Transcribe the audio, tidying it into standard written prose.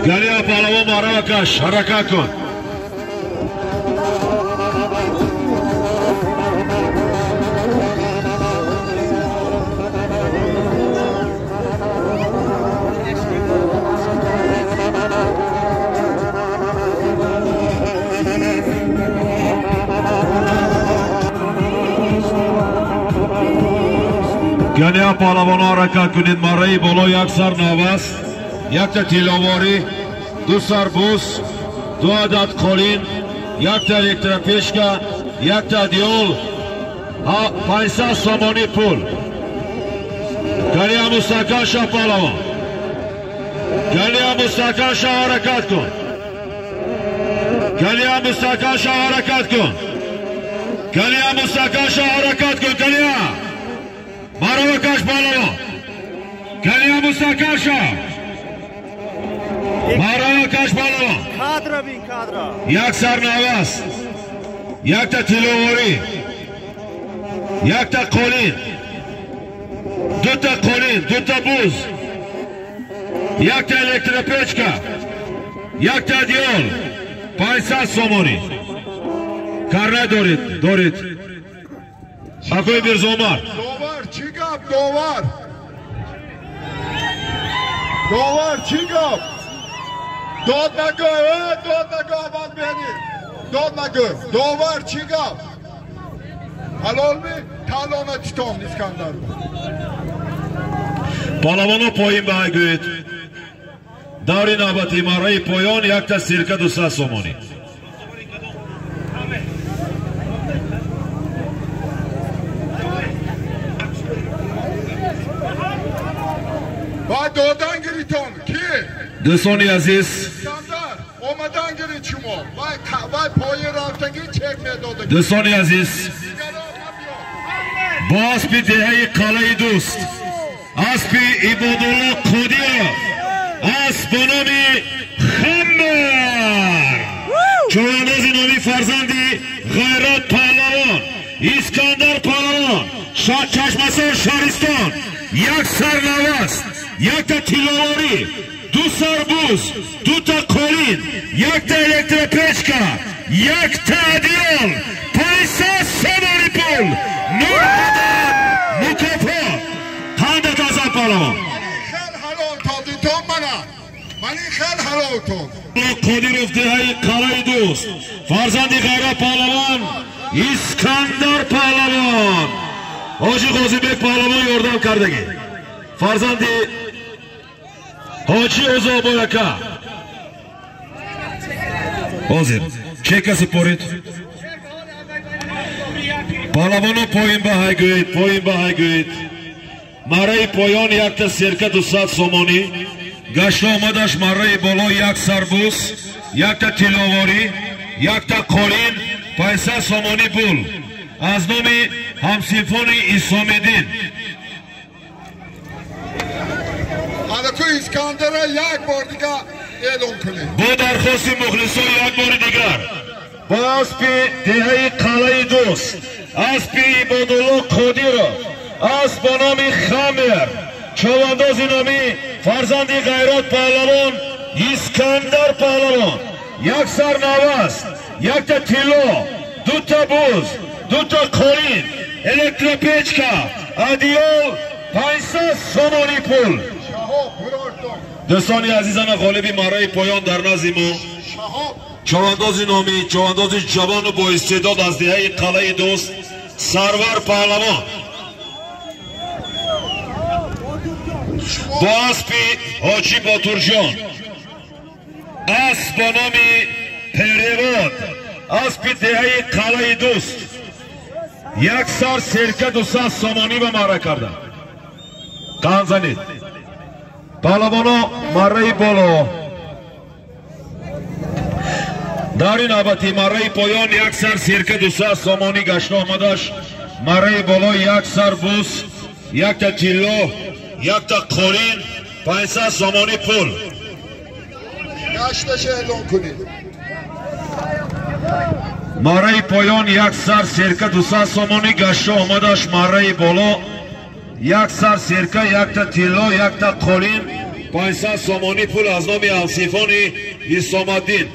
Галия паҳлавон маърака каш, ҳаракат кун. Галия паҳлавонҳо ҳаракат кунед. Марраи боло як сар навас, якта тилловорӣ, ду сар буз, ду адад қолин, якта электропечка, якта одеял, 500 сомонӣ пул. Галия мустаҳкам ша паҳлавон. Галия мустаҳкам ша, ҳаракат кун. Галия мустаҳкам ша, ҳаракат кун. Галия мустаҳкам ша, ҳаракат кун. Галия маърака каш паҳлавон. Галия мустаҳкам ша. Маърака каш паҳлавон. Кадра бин, кадра. Як сар навас, якта тилловорӣ, якта қолин, дута қолин, дута буз, якта электропечка, якта одеял, 500 сомонӣ. Карна доред, доред. Акои Мирзоумар. Довар чӣ гап, довар? Довар чӣ гап? Дод нагӯ, дод нагӯ, абад бери. Дод нагӯ. Довар чӣ гап? Ҳалолми? Талона титон Искандар. Паҳлавоно поин ба гӯед. Даври навбати марраи поён якта сирка 200 сомонӣ. Ба додан гиритон ки? Дӯстони азиз, Искандар, омадан гирит шумо. Вай вай поин рафтагӣ чек медода. Дӯстони азиз, бо аспи деҳаи Қалъаи Дӯст, аспи Ибодулло Қодиров, асп бо номи Хаммар, чорандози номи фарзанди Ғайрат паҳлавон, Искандар паҳлавон, Чашмасор шаҳристон, як сар навас, якта тилловорӣ, ду сар буз, дута қолин, якта электропечка, якта одеял, 500 сомонӣ пул, нӯҳ адад мукофот. Қандат азам паҳлавон. Хел ҳалол тодитон мана. Мани хел ҳалол тод. Қодиров, деҳаи Қалъаи Дӯст, фарзанди Ғайрат паҳлавон, Искандар паҳлавон, Ҳоҷи Ғозибек паҳлавон ёрдам кардагӣ, фарзанди Ҳоҷи Озобой ака. Ҳозир чека супорид. Паҳлавоно поин ба ҳай гӯед, поин ба ҳай гӯед. Марраи поён якта серка 200 сомонӣ, гашта омадаш марраи боло як сарбуз, якта тилловорӣ, якта қолин, 500 сомонӣ пул. Аз номи ҳамсинфони Исомиддин. Анаку Искандара як бор дига эълон кунед. Бо дархости мухлисон як бори дигар бо аспи деҳаи Қалъаи Дӯст, аспи Ибодулло Қодиров, асп бо номи Хамер, човандози номи фарзанди Ғайрат паҳлавон, Искандар паҳлавон, як сар навас, якта тилло, дута буз, дута қолин, электропечка, одеял, 500 сомонӣ пул. Дӯстони азизана, ғолиби марраи поён дар назди мо чорандози номӣ, чорандози ҷавону боистеъдод аз деҳаи Қалъаи Дӯст, Сарвар паҳлавон бо аспи Ҳоҷи Ботурҷон, асп бо номи Перевод, аспи деҳаи Қалъаи Дӯст, як сар серка 200 сомонӣ ба маъра карда. Қанд занед паҳлавоно. Марраи боло дари навбати марраи поён як сар серка 200 сомонӣ, гашта омадаш марраи боло як сар буз, якта тилло, якта қолин, 500 сомонӣ пул. Гашташа эълон кунед. Марраи поён як сар серка 200 сомонӣ, гашта омадаш марраи боло як сар серка, якта тилло, якта қолин, 500 сомонӣ пул аз номи Алсифони Исомаддин.